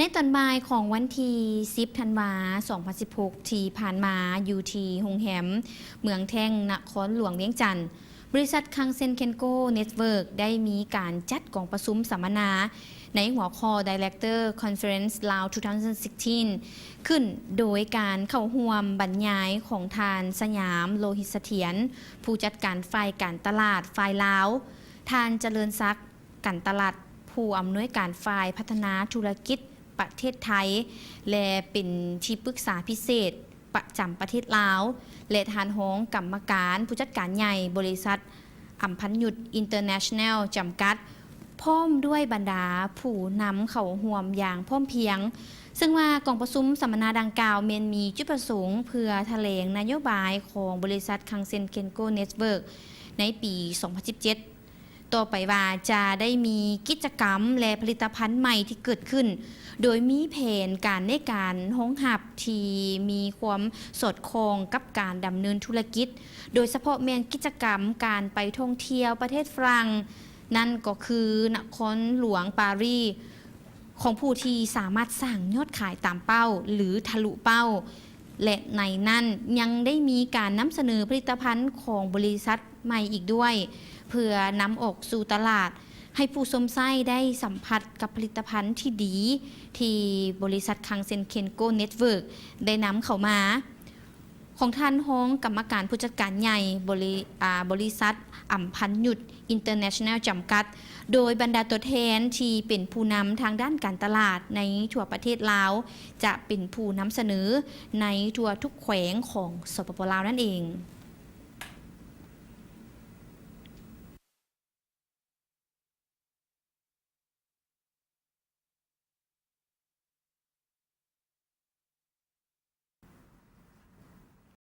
ໃນຕອນບ່າຍຂອງວັນທີສິບ ທັນວາ ສອງພັນສິບຫົກ ທີ່ຜ່ານມາ ຢູ່ທີ່ໂຮງແຮມເມືອງແທ້ງ ນະຄອນຫຼວງວຽງຈັນ, ບໍລິສັດຄັງເຊັນເຄັນໂກເນັດເວີກ ໄດ້ມີການຈັດກອງປະຊຸມສຳມະນາ ໃນຫົວຂໍ້ Director Conference Lao two thousand sixteen ຂຶ້ນໂດຍການເຂົ້າຮ່ວມບັນຍາຍຂອງທ່ານ ສະຫຍາມ ໂລຫິດສະຖຽນ ຜູ້ຈັດການຝ່າຍການຕະຫຼາດຝ່າຍລາວ, ທ່ານ ຈະເລີນສັກ ກັນຕະລັດ ຜູ້ອຳນວຍການຝ່າຍພັດທະນາທຸລະກິດປະເທດໄທ ແລະ ເປັນທີ່ປຶກສາພິເສດປະຈຳປະເທດລາວ ແລະ ທ່ານຮອງກຳມະການຜູ້ຈັດການໃຫຍ່ບໍລິສັດ ອຳພັນຍຸດ International ຈຳກັດ ພ້ອມດ້ວຍບັນດາຜູ້ນຳເຂົ້າຮ່ວມຢ່າງພ້ອມພຽງ, ເຊິ່ງວ່າກອງປະຊຸມສຳມະນາດັ່ງກ່າວແມ່ນມີຈຸດປະສົງເພື່ອຖະແຫຼງນະໂຍບາຍຂອງບໍລິສັດຄັງເຊັນເຄັນໂກເນັດເວີກ ໃນປີສອງພັນສິບເຈັດ ຕໍ່ໄປວ່າຈະໄດ້ມີກິດຈະກຳ ແລະ ຜະລິດຕະພັນໃໝ່ທີ່ເກີດຂຶ້ນ, ໂດຍມີແຜນການໃນການຮອງຮັບທີ່ມີຄວາມສອດຄ່ອງກັບການດຳເນີນທຸລະກິດ, ໂດຍສະເພາະແມ່ນກິດຈະກຳການໄປທ່ອງທ່ຽວປະເທດຝຣັ່ງ, ນັ້ນກໍຄືນະຄອນຫຼວງປາຣີ ຂອງຜູ້ທີ່ສາມາດສ້າງຍອດຂາຍຕາມເປົ້າ ຫຼື ທະລຸເປົ້າ ແລະ ໃນນັ້ນຍັງໄດ້ມີການນຳສະເໜີຜະລິດຕະພັນຂອງບໍລິສັດໃໝ່ອີກດ້ວຍ ເພື່ອນຳອອກສູ່ຕະຫຼາດ ໃຫ້ຜູ້ຊົມໃຊ້ໄດ້ສຳຜັດກັບຜະລິດຕະພັນທີ່ດີ ທີ່ບໍລິສັດຄັງເຊັນເຄັນໂກເນັດເວີກ ໄດ້ນຳເຂົ້າມາ. ຂອງທ່ານຮອງກຳມະການຜູ້ຈັດການໃຫຍ່ບໍລິ ອາ ບໍລິສັດ ອຳພັນຍຸດ International ຈຳກັດ, ໂດຍບັນດາຕົວແທນທີ່ເປັນຜູ້ນຳທາງດ້ານການຕະຫຼາດໃນທົ່ວປະເທດລາວ ຈະເປັນຜູ້ນຳສະເໜີໃນທົ່ວທຸກແຂວງຂອງ ສປປ ລາວ ນັ້ນເອງ.